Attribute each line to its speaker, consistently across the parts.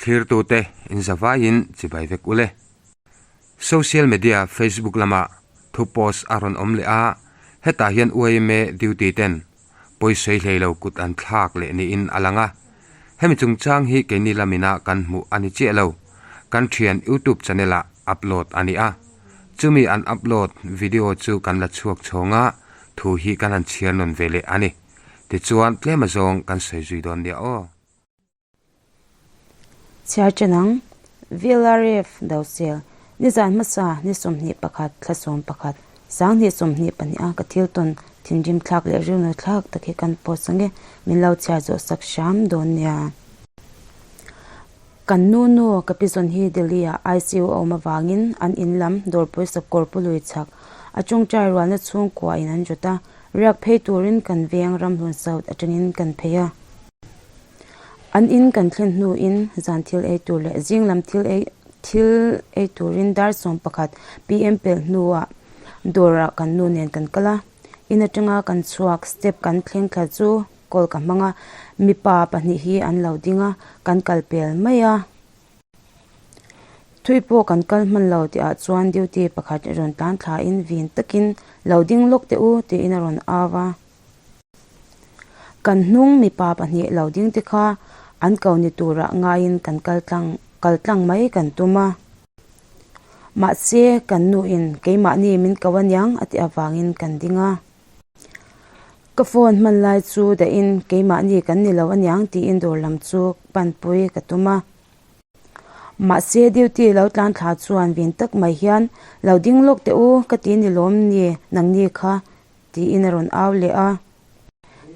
Speaker 1: Thlirtute inzavaiin chibai vek ule. Social media Facebook lamah thu post a rawn awm leh a, hetah hian yma duty ten pawisawi hlei lo kut an thlak leh niin a lang a. Hemi chungchang hi keini lamina kan hmuh a ni chiah lo. Kan thian YouTube channel ah upload a ni a. Chumi an upload video chu kan la chhuak chhawng a, thu hi kan han chhiar nawn ve leh a ni. Tichuan tlem azawng kan sawi zui dawn nia aw.
Speaker 2: Chhiar chen ang, VLRF Dosel, nizan hmasa ni 21 thla 11, 20 22 a ka thil tawn thinrim thlak leh rilnu thlak tak hi kan post ang e, min lo chhiar zawh sak hram dawn nia. Kan nu nu ka pi zawn hi Delhi ah ICU a awm avangin an in lam dawrpui sakawr pu lui chhak a tawngtai rualna chhungkua in an rawt a, riak phei turin kan veng Ramhlun South atangin kan phei a. An in kan thlen hnuin zan thil ei tur leh zing lam thil ei thil ei turin dar 11 pm pelh hnuah dawrah kan nu nen kan kal a. In atanga kan chhuak step kan thleng thla chu call ka hmang a, mipa pahnih hi an lo ding a, kan kal pel mai a. Thui pawh kan kal hman lo tihah chuan duty pakhat rawn tlan thlain vin takin lo ding lawk teh u tiin a rawn au a. Kan hnung mipa pahnih lo ding te kha an ko ni turah ngaiin kan kal tlang kal tlang mai kan tum a. Mahse, kan nuin keimahni min ko aniang a tih avangin kan ding a. Ka phone hman lai chu dahin keimahni kan ni lo aniang tiin dawr lam chu panpui ka tum a. Mahse, duty lo tlan thla chuan vin tak mai hian lo ding lawk teh u ka ti ni lawm ni nangni kha Tiin a rawn au leh a.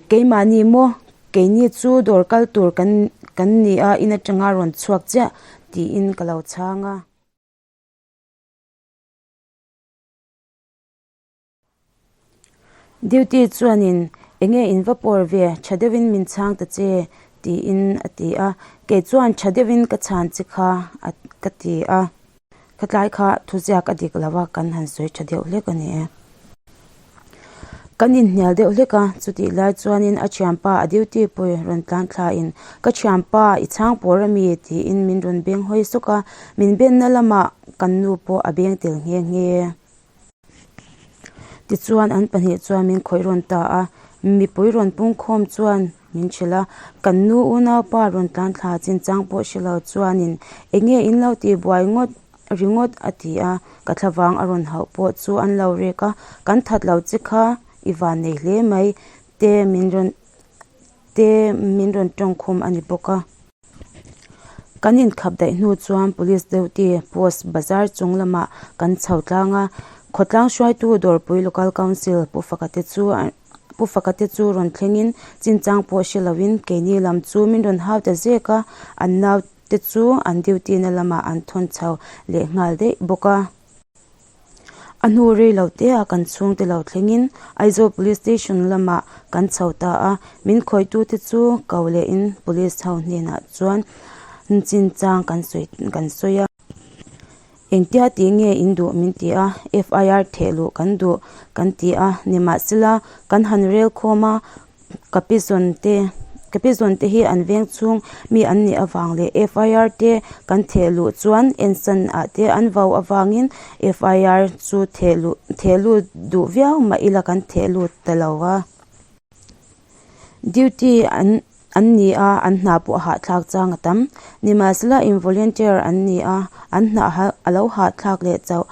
Speaker 2: Keimahni maw? Keini chu dawr kal tur kan kan ni a, in atanga rawn chhuak chiah tiin ka lo chhang a. Duty chuanin enge in va pawr ve, tha deuhin min chhang ta che tiin a ti a. Kei chuan tha deuhin ka chhan che kha a ka ti a. Khatlai kha thuziak a dik lo a, kan han sawi tha deuh hlek a ni e. Kan inhnial deuh hlek a, chutih lai chuanin a thianpa a duty pui rawn tlan thlain, Ka thianpa, i chhang pawr a mi? tiin min rawn beng hawi sawk a, min benna lamah kan nu pawh a beng tel nghe nghe. Tichuan an pahnih chuan min khawih rawn ta a, mipui rawn pungkhawm chuan min hrilh a, kan nu unaupa rawn tlan thla chinchang pawh hre lo chuanin eng nge in lo tih buai ngawt ringawt a ti a, ka thlavang a rawn hauh pawh chu an lo rek a, kan that lo che kha i van nei hle mai te min rawn te min rawn tawngkhum a ni bawk a. Kan inkhap daih hnu chuan Police duty post bazar chung lamah kan chho tlang a, khawtlang hruaitu Dawrpui Local Council Pu Faka te chu Pu Faka te chu rawn thlengin chinchang pawh hre loin keini lam chu min rawn hau ta zek a, an naute chu an duty na lamah an thawn chho leh nghal daih bawk a. A hnu rei lo te ah kan chhungte lo thlengin Aizawl Police Station lamah kan chho ta a, min khawihtute chu ko lehin Police ho hnenah chuan chinchang kan sawi kan sawi a. Engtia tih nge in duh min ti a, FIR theh luh kan duh kan ti a, nimahsela kan han rel khawm a, Ka pi zawn te ka pi zawn te hi an veng chhung mi an nih avang leh FIR te kan theh luh chuan ensan ah te an vau avangin FIR chu theh luh theh lut duh viau mah ila kan theh lut ta lo a. Duty an an ni a an hna pawh a hahthlak chang a tam. Nimahsela in volunteer an ni a an hna a lo hahthlak leh chauh.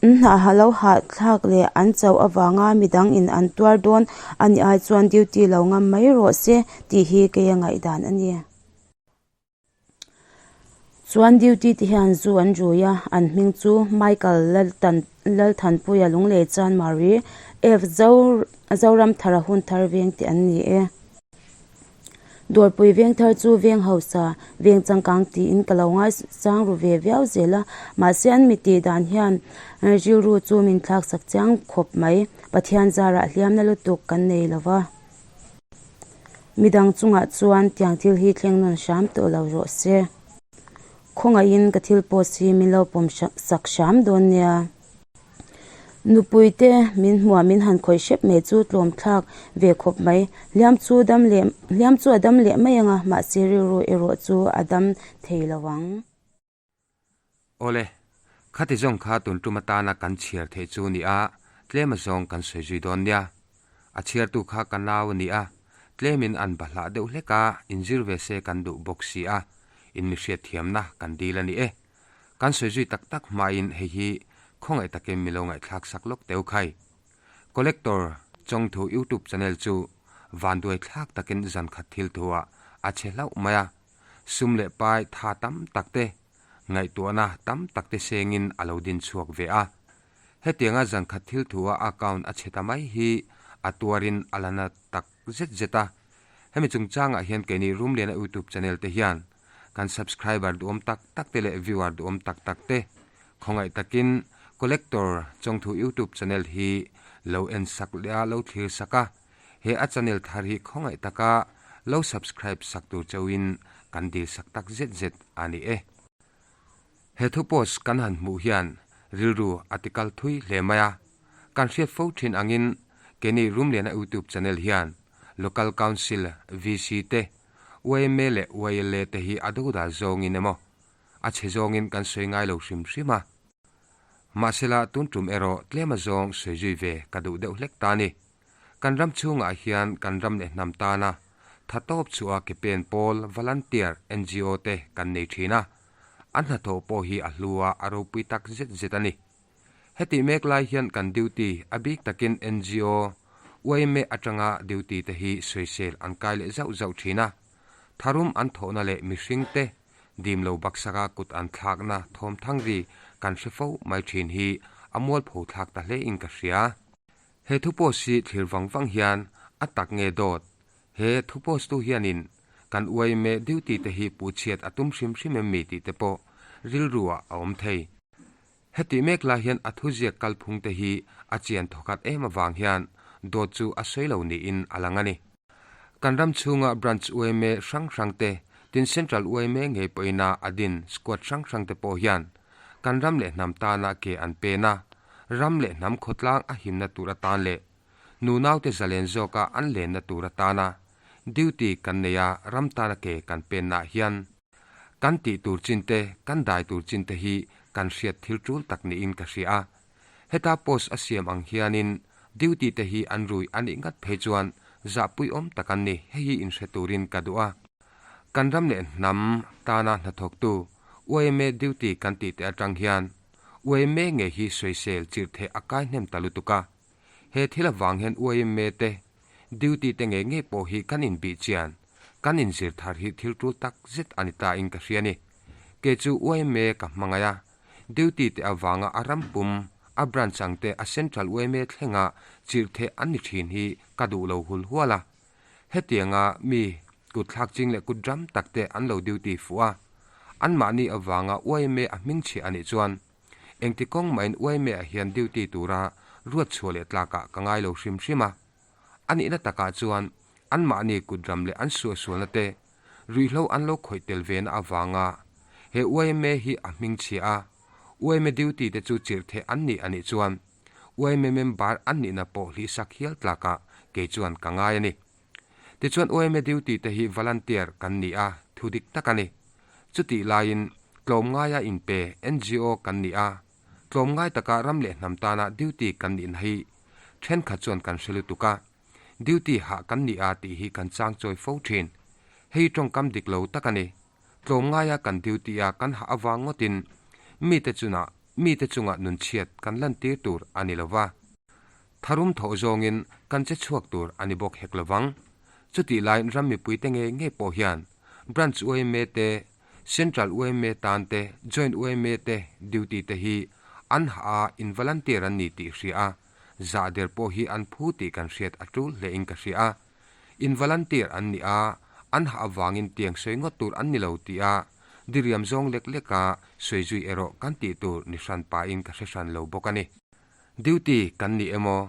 Speaker 2: An hna lo hahthlak leh an chauh avanga midang in an tuar dawn a nih ai chuan duty lo ngam mai rawh se tih hi kei a ngaihdan a ni. Chuan duty te hian zu an rui a, an hming chu Michael Laltan Lalthanpuia Lunglei Chanmari, F Zoramthara Hunthar veng tih an ni e. Dawrpui veng thar chu veng hausa, veng changkang tiin ka lo ngaisang ru ve viau zel a, mahse an mi tih dan hian rilru chu min thlak sak chiang khawp mai. Pathian zarah hliamna lutuk kan nei lo va. Midang chungah chuan tiang thil hi thleng nawn hram tawh lo rawh se. Khawngaihin ka thil post hi min lo pawm sak hram dawn nia. Nupui te min hmuah min han khawih hrep mai chu tlawm thlak ve khawp mai. Hliam chu dam leh hliam chu a dam leh mai ang a, mahse rilru erawh chu a dam thei lo ang.
Speaker 1: Awle, khati zawng kha tun tum atana kan chhiar theih chu ni a, tlem a zawng kan sawi zui dawn nia. A chhiartu kha ka nau a ni a, tlemin an bahlah deuh hlek a, inzir ve se kan duh bawk si a, in mi hriatthiamna kan dil a ni e. Kan sawi zui tak tak hmain hei hi khawngaih takin mi lo ngaihthlak sak lawk teu khai. Collector Chawngthu YouTube channel chu vanduai thlak takin zan khat thil thuah a che hlauh mai a, sum leh pai tha tam tak te, ngaihtuahna tam tak te sengin a lo din chhuak ve a. Hetianga zan khat thil thuah a account a chhe ta mai hi a tuarin a la na tak zet zet a. Hemi chungchangah hian keini Rumliana YouTube channel te hian Kan subscriber duhawm tak tak te leh viewer duhawm tak tak te khawngaih takin Collector Chawngthu YouTube channel hi lo en sak leh a lo thlir sak a, he a channel thar hi khawngaih taka lo subscribe sak tur chauhin kan dil sak tak zet zet a ni e. He thu post kan han hmuh hian rilru a ti kal thui hle mai a, kan hriat fo thin angin keini Rumliana YouTube channel hian Local Council VC te Yma leh YLA te hi a dodal zawngin emaw, a chhe zawngin kan sawi ngai lo hrim hrim a. Mahsela tun tum erawh tlema zawng sawi zui ve ka duh deuh hlek ta ni. Kan ram chhungah hian kan ram leh hnam tana tha tawp chhuah ke pen pawl volunteer NGO te kan nei thin a, an hnathawh pawh hi a hlu a, a ropui tak zet zet a ni. Hetih mek lai hian kan duty, a bik takin NGO, yma atanga duty te hi sawisel an kai leh zauh zauh thin a. Tharum an thawhna leh mihring te dim lo baksaka kut an thlakna thawmthang ri kan hre fo mai thin hi a mualpho thlak ta hle in ka hria. He thu post hi thlir vang vang hian a tak nge dawt? He thu post tu hianin kan yma duty te hi puhchhiat a tum hrim hrim em mi tih te pawh rilru ah a awm thei. Hetih mek lai hian a thuziak kalphung te hi a chian thawkhat em avang hian dawt chu a sawi lo niin a lang a ni. Kan ram chhunga Branch yma hrang hrang te, tin Central yma ngei pawhin a a din squad hrang hrang te pawh hian kan ram leh hnam tana ke an pen a, ram leh hnam khawtlang a himna tur atan leh nunaute zalen zawka an lenna tur atana duty kan nei a ram tana ke kan pennaah hian Kan tih tur chin te, kan dai tur chin te hi kan hriat thil tul tak niin ka hria a. Heta post a siam ang hianin duty te hi an rui a nih ngat phei chuan zahpuiawm tak an ni, hei hi inhre turin ka duh a. Kan ram leh hnam tana hnathawktu yma duty kan tih te atang hian yma ngei hi sawisel chirhtheh a kai hnem ta lutuk a. He thil avang hian yma te Duty te ngei ngei pawh hi kan inbih chian, kan inzir thar hi thil tul tak zet a ni ta in ka hria ni. Kei chu yma ka hmangaih a, duty te avanga a ram pum, a branch ang te a central yma thlenga chirh theh an ni thin hi ka duh lo hul hual a. Hetianga mi kut thlak ching leh kut ram tak te an lo duty fuh a, anmahni avanga yma a hmingchhiah a nih chuan Engti kawng mahin yma ah hian duty tura ruat chhuah leh tlakah ka ngai lo hrim hrim a. A nihna takah chuan anmahni kut ram leh an suahsualna te ruihhlo an lo khawih tel vena avanga he yma hi a hming chhia a, yma duty te chu chirh theh an nih a nih chuan yma member an nihna pawh hlihsak hial tlakah kei chuan ka ngai a ni. Tichuan yma duty te hi volunteer kan ni a, thu dik tak a ni. Chutih laiin tlawmngaia inpe NGO kan ni a, tlawmngai taka ram leh hnam tana duty kan nihna hi thenkhat chuan kan hre lutuk a, duty hah kan ni a tih hi kan chang chawi fo thin. Hei tawngkam dik lo tak a ni. Tlawmngaia kan duty a kan hah avang ngawtin mite chunah mite chungah nunchhiat kan lantir tur a ni lo va. Tharum thawh zawngin kan che chhuak tur a ni bawk hek lo vang. Chutih laiin ram mipuite ngei ngei pawh hian Branch yma te, Central yma tan te, Joint yma te duty te hi an hah a in volunteer an ni tih hria a, zah der pawh hi an phu tih kan hriat a tul hle in ka hria a. In volunteer an ni a, an hah avangin tiang sawi ngawt tur an ni lo tih a diriam zawng lek lek a sawi zui erawh kan tih tur ni hran pahin ka hre hran lo bawk a ni. Duty kan ni emaw,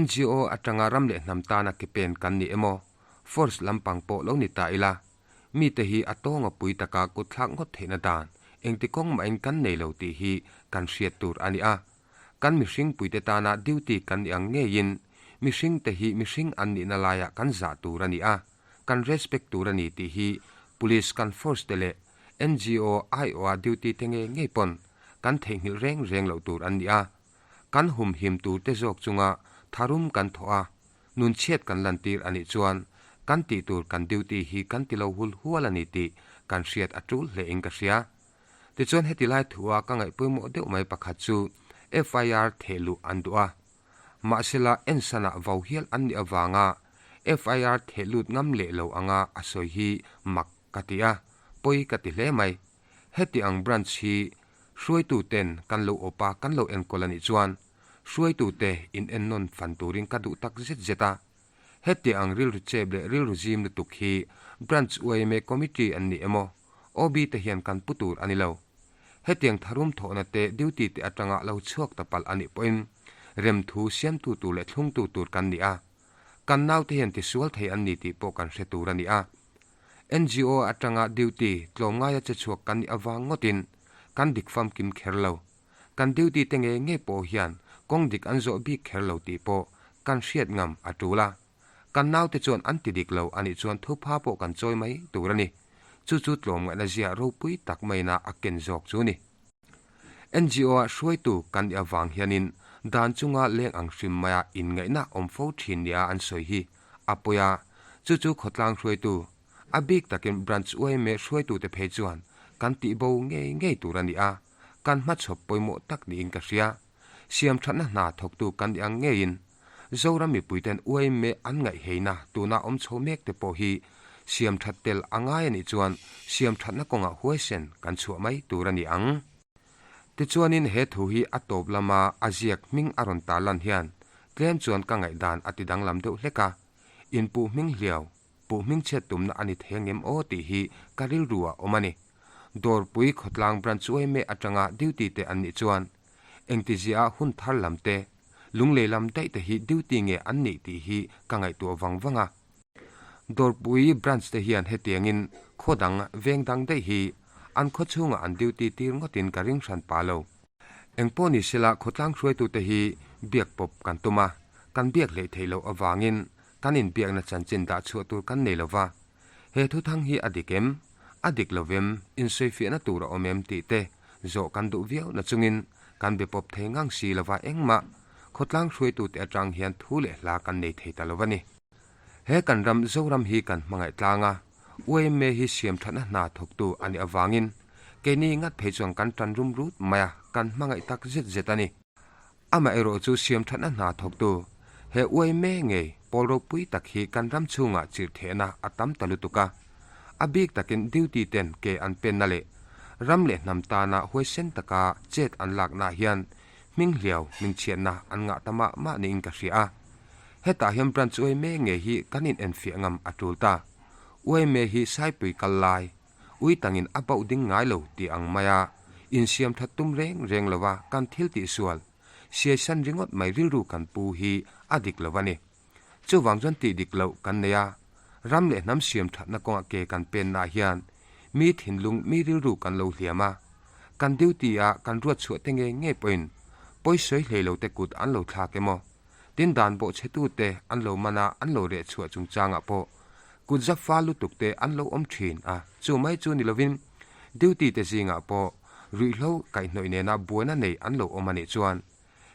Speaker 1: NGO atanga ram leh hnam tana ke pen kan ni emaw, force lampang pawh lo ni ta ila, mite hi a tawnga pui taka kutthlak ngawt theihna dan engti kawng mahin kan nei lo tih hi kan hriat tur a ni a. Kan mihring puite tana duty kan nih ang ngeiin mihringte hi mihring an nihna laiah kan zah tur a ni a, kan respect tur a ni tih hi Police kan force te leh NGO aiawha duty te ngei ngei pawn kan theihnghilh reng reng loh tur an ni a. Kan humhim tur te zawk chunga tharum kan thawh a, nun chhiat kan lantir a nih chuan kan tih tur kan duty hi kan ti lo hul hual a ni tih kan hriat a tul hle in ka hria. Tichuan heti lai thu a ka ngaih pawimawh deuh mai pakhat chu FIR theh luh an duh a. Mahsela ensanah vau hial an nih avanga FIR theh lut ngam leh lo anga a sawi hi mak ka ti a, pawi ka ti hle mai. Heti ang branch hi hruaituten kan lo awp a, kan lo enkawl a nih chuan hruaitute in ennawn fan turin ka duh tak zet zet a. Heti ang rilru chep leh rilru zim lutuk hi branch yma committee an ni emaw OB te hian kan pu tur a ni lo. Hetiang tharum thawhna te duty te atanga lo chhuak ta palh a nih pawhin remthu siamtu tur leh thlungtu tur kan ni a. Kan naute hian tisual thei an ni tih pawh kan hre tur a ni a. NGO atanga duty tlawmngaia che chhuak kan nih avang ngawtin kan dik famkim kher lo. Kan duty te ngei ngei pawh hian kawng dik an zawh bik kher lo tih pawh kan hriat ngam a tul a. Kan naute chuan an ti dik lo a nih chuan thupha pawh kan chawi mai tur a ni. Chu chu tlawmngaihna ziah ropui tak maina a ken zawk chu ni. NGO-a hruaitu kan nih avang hianin dan chunga leng ang hrim maia inngaihna awm fo thin nia an sawi hi a pawi a, chu chu khawtlang hruaitu, a bik takin Branch yma hruaitute phei chuan kan tihbo ngei ngei tur a ni a, kan hmachhawp pawimawh tak niin ka hria. Siamthatna hna thawktu kan nih ang ngeiin Zoram mipuiten yma an ngaihheina tuna awm chho mek te pawh hi siamthat tel a ngai a nih chuan siamthatna kawngah huaisen kan chhuah mai tur a ni ang. Tichuanin he thu hi a tawp lama a ziak hming a rawn tarlan hian tlem chuan ka ngaihdan a ti danglam deuh hlek a, inpuh hming hliau, puh hming chhiat tumna a ni thei angem aw tih hi ka rilru ah awm a ni. Dawrpui khawtlang branch yma atanga duty te an nih chuan engtiziah hun thar lam te, Lunglei lam daih te hi duty nge an nih tih hi ka ngaihtuah vang vang a. Dawrpui branch te hian hetiangin khaw dang veng dang daih hi an khaw chhungah an duty tir ngawtin ka ring hran pah lo. Engpawh ni sela khawtlang hruaitute hi biak pawp kan tum a, kan biak hleih theih loh avangin kan inbiakna chanchin dah chhuah tur kan nei lova. He thuthang hi a dik em? A dik lovem? Insawifiahna tur a awm em tih te Zawh kan duh viau na chungin kan be pawp thei ngang si lova engmah khawtlang hruaitute atang hian thu leh hla kan nei thei ta lo a ni. He kan ram Zoram hi kan hmangaih tlang a, yma hi siam thatna hna thawktu a nih avangin keini ngat phei chuan kan tan rum rut mai a, kan hmangaih tak zet zet a ni. Amaherawh chu siam thatna hna thawktu he yma ngei pawl ropui tak hi kan ram chhungah chirh thehna a tam ta lutuk a. A bik takin duty ten ke an penna leh ram leh hnam tana huaisen taka chet an lakna hian hming hliau hmingchhiatna an ngah ta mah mah niin ka hria a. Hetah hian branch yma ngei hi kan inenfiah ngam a tul ta. Yma hi Saipui kal lai Ui tangin a bauh ding ngai lo tih ang maia insiam that tum reng reng lova kan thil tihsual, siaisan ringawt mai rilru kan pu hi a dik lo a ni. Chuvang chuan tih dik loh kan nei a, ram leh hnam siam thatna kawnga ke kan pennaah hian mi thinlung mi rilru kan lo hliam a, kan duty a kan ruat chhuah te ngei ngei pawhin pawisawi hlei lo te kut an lo thlak emaw, tin dan bawhchhetute an lo man a an lo reh chhuah chungchangah pawh Kut zap fal lutuk te an lo awm thin a, chu mai chu ni lovin duty te zingah pawh ruihhlo kaihhnawih nena buaina nei an lo awm a nih chuan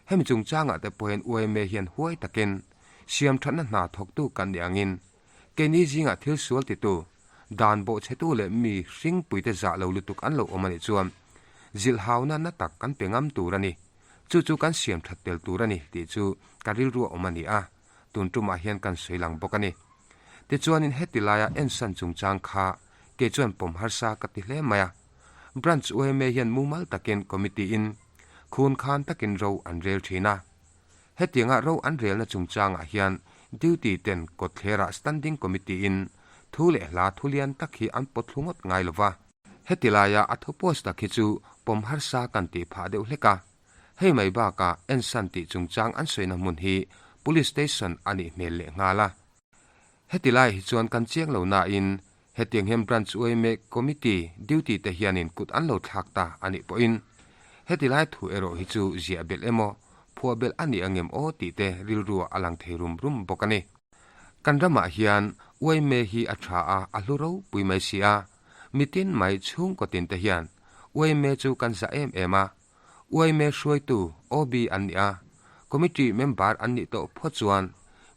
Speaker 1: hemi chungchangah te pawhin yma hian huai takin siam thatna hna thawktu kan nih angin keini zingah thil sual titu, dan bawhchhetu leh mi hringpuite zah lo lutuk an lo awm a nih chuan zilhhauna na tak kan pe ngam tur a ni, chu chu kan siam that tel tur a ni tih chu ka rilru a awm a ni a, tun tumah hian kan sawi lang bawk a ni. Tichuanin heti laia ensan chungchang kha kei chuan pawm harsa ka ti hle mai a. Branch yma hian mumal takin committee in khun khan takin ro an rel thin a. Hetianga ro an relna chungchangah hian duty ten kawtthlerah standing committee in thu leh hla thu lian tak hi an pawt thlu ngawt ngai lova. Heti laia a thu post tak hi chu pawm harsa kan tih phah deuh hlek a. Hei mai bakah ensan tih chungchang an sawina hmun hi Police Station a nih hmel leh nghal a. Heti lai hi chuan kan chiang lo nain hetiang hian Branch yma Committee duty te hianin kut an lo thlak ta a nih pawhin heti lai thu erawh hi chu ziah belh emaw? phuah belh a ni angem aw tih te rilruah a lang thei rum rum bawk a ni. Kan ramah hian uaime hi a tha a, a hlu ropui mai si a. Mitin mai chhungkaw tin te hian uaime chu kan zah em em a. Uaime hruaitu OB an ni a, committee member an nih tawh phawt chuan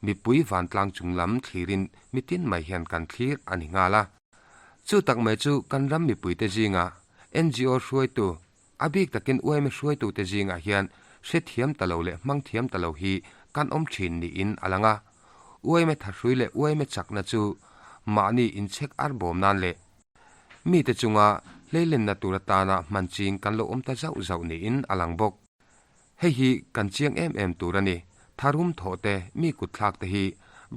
Speaker 1: mipui vantlang chung lam thlirin mitin mai hian kan thlir a ni nghal a. Chu tak mai chu kan ram mipuite zingah NGO hruaitu A bik takin uaime hruaitute zingah hian hrethiam ta lo leh hmang thiam ta lo hi kan awm thin niin a lang a. Uaime thahrui leh uaime chakna chu mahni inchhek ar bawm nan leh mite chunga hleilenna tur atana hman ching kan lo awm ta zauh zauh niin a lang bawk. Hei hi kan chiang em em tur a ni. Tharum thawh te, mi kut thlak te hi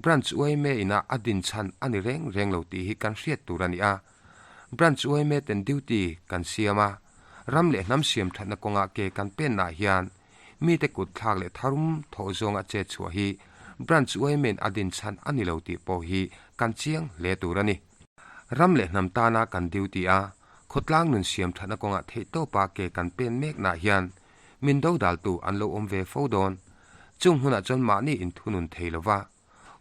Speaker 1: Branch uaime ina a din chhan a ni reng reng lo tih hi kan hriat tur a ni a. Branch uaime ten duty kan siam a, ram leh hnam siam thatna kawngah ke kan pennaah hian mite kut thlak leh tharum thawh zawnga chet chhuah hi Branch uaime in a din chhan a ni lo tih pawh hi kan chiang hle tur a ni. Ram leh hnam tana kan duty a, Khawtlang nun siam thatna kawngah theihtawpa ke kan pen meknah hian min dodaltu an lo awm ve fo dawn. Chung hunah chuan mahni inthunun thei lova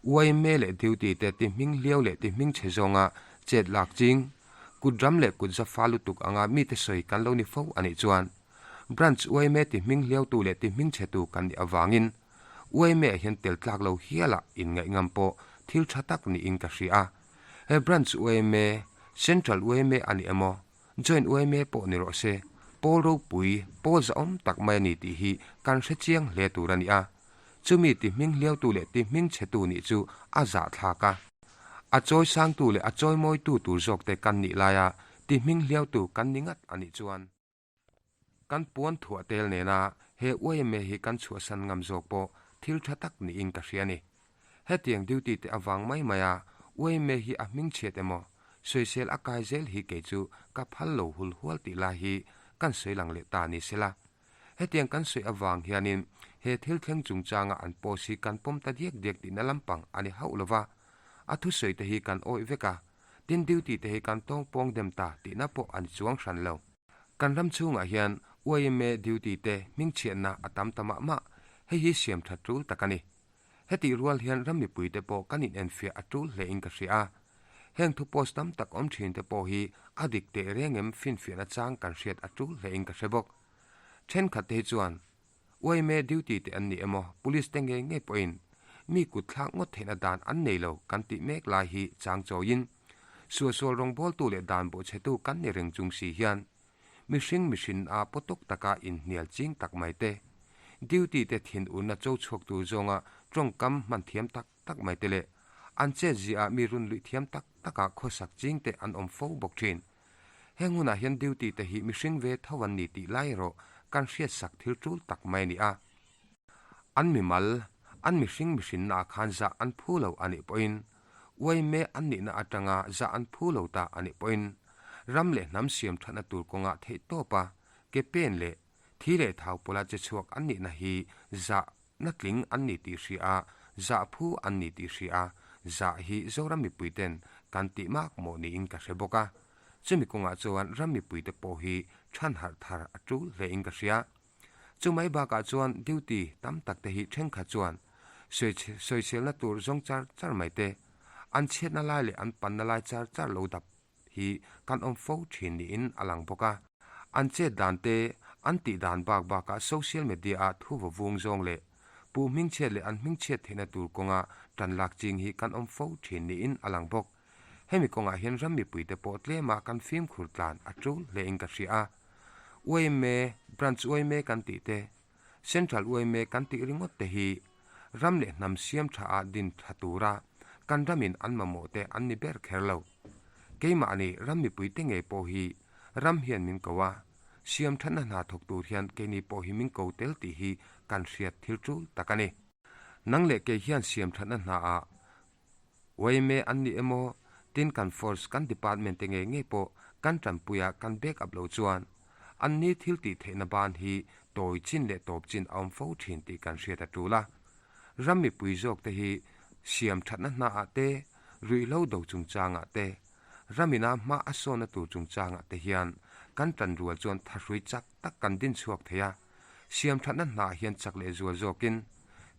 Speaker 1: yma leh duty te ti hming hliau leh ti hming chhe zawnga chet lak ching, kut ram leh kut za fa lutuk anga mite sawi kan lo ni fo a nih chuan Branch yma ti hming hliautu leh ti hming chhetu kan nih avangin yma ah hian tel tlak lo hiala inngaih ngam pawh thil tha tak niin ka hria a. He Branch yma, Central yma a ni emaw, Joint yma pawh ni rawh se, pawl ropui, pawl zahawm tak mai a ni tih hi kan hre chiang hle tur a ni a. Chumi ti hming hliautu leh ti hming chhetu nih chu a zahthlak a. A chawi sangtu leh a chawi mawitu tur zawkte kan nih laia ti hming hliautu kan ni ngat a nih chuan, Kan puan thuah tel nena he yma hi kan chhuahsan ngam zawk pawh thil tha tak niin ka hria a ni. Hetiang duty te avang mai maia yma hi a hming chhiat emaw, sawisel a kai zel hi kei chu ka phal lo hul hual tih lai hi kan sawi lang leh ta ni sela. Hetiang kan sawi avang hianin he thil thleng chungchanga an post hi kan pawm ta diak diak tihna lampang a ni hauh lova, a thusawi te hi kan awih vek a, tin duty te hi kan tawngpawng dem ta tihna pawh a ni chuang hran lo. Kan ram chhungah hian yma duty te hmingchhiatna a tam ta mah mah, hei hi siam tha tul tak a ni. Hetih rual hian ram mipuite pawh kan inenfiah a tul hlein ka hria a. Heng thu post tam tak awm thin te pawh hi a dik teh reng em finfiahna chang kan hriat a tul hlein ka hre bawk. Thenkhat te hi chuan yma duty te an ni emaw police te ngei ngei pawhin mi kut thlak ngawt theihna dan an nei lo kan tih mek lai hi chang chawiin Suahsual rawngbawltu leh dan bawhchhetu kan ni reng chung si hian mihring mihrin a pawtawk taka inhnial ching tak mai te, duty te thin urna cho chhuak tur zawnga tawngkam hman thiam tak tak mai te leh an chet ziah ah mi run luih thiam tak taka khawsak ching te an awm fo bawk thin. Heng hunah hian duty te hi mihring ve tho an ni tih lai erawh kan hriatsak thil tul tak mai a ni a. An mimal, an mihring mihrinna ah khan zah an phu lo a nih pawhin Uaime an nihna atanga zah an phu lo ta a nih pawhin ram leh hnam siam thatna tur kawngah theih tawpa ke pen leh thi leh thau pawla che chhuak an nihna hi zah na tling an ni tih hria a, zah phu an ni tih hria a, zah hi Zoram mipuiten kan tih mak mawh niin ka hre bawk a. Chumi kawngah chuan ram mipuite pawh hi than harh thar a tul hlein ka hria. Chu mai bakah chuan duty tam tak te hi thenkhat chuan sawiselna tur zawng char char mai te, an chhiatna lai leh an panna lai char char lo dap hi kan awm fo thin niin a lang bawk a. An chet dan te, an tih dan bak bakah social media ah thu va vung zawng leh puh hmingchhiat leh an hmingchhiat theihna tur kawnga tan lak ching hi kan awm fo thin niin a lang bawk. Hemi kawngah hian ram mipuite pawh tlema kan fimkhur tlan a tul hlein ka hria a. Yma, Branch yma kan tih te, Central yma kan tih ringawt te hi ram leh hnam siam tha ah din tha tura kan ramin an mamawh te an ni ber kher lo. Keimahni ram mipuite ngei pawh hi ram hian min ko a, siam thatna hna thawk tur hian keini pawh hi min ko tel tih hi kan hriat thil tul tak a ni. Nang leh kei hian siam thatna hna ah Yma an ni emaw, tin kan force, kan department te ngei ngei pawh kan tanpuia kan back up loh chuan an ni thil tih theihna ban hi tawi chin leh tawp chin a awm fo thin tih kan hriat a tul a. Ram mipui zawk te hi siam thatna hna ah te, ruihhlo do chungchang ah te, ramina hma a sawnna tur chungchang ah te hian kan tanrual chuan thahrui chak tak kan din chhuak thei a. Siamthatna hna hian chak leh zual zawkin,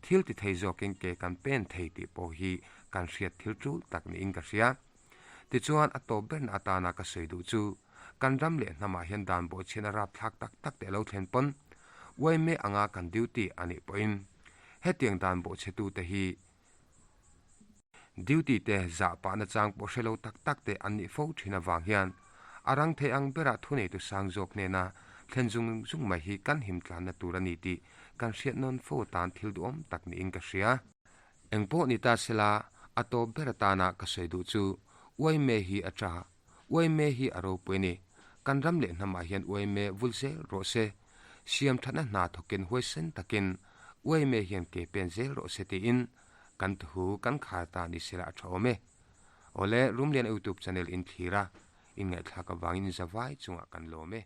Speaker 1: thil ti thei zawkin ke kan pen thei tih pawh hi kan hriat thil tul tak niin ka hria. Tichuan, a tawp berna atana ka sawi duh chu, kan ram leh hnamah hian dan bawhchhian a rapthlak tak tak te a lo thlen pawn, yma anga kan duty a nih pawhin hetiang dan bawhchhetute hi Duty te zah pahna chang pawh hre lo tak tak te an nih fo thin avang hian a rang thei ang berah thuneitu sang zawk hnena thlen zung zung mai hi kan him tlanna tur a ni tih kan hriat nawn fo atan thil duhawm tak niin ka hria. Engpawh ni ta sela a tawp ber atana ka sawi duh chu Uaime hi a tha, Uaime hi a ropui a ni. Kan ram leh hnamah hian Uaime vul zel rawh se. Siam thatna hna thawkin huaisen takin Uaime hian ke pen zel rawh se tiin kan thu kan khar ta ni sela a tha awm e. Awle, Rumlian Youtube channel in thlir a, in ngaihthlak avangin zavai chungah kan lawm e.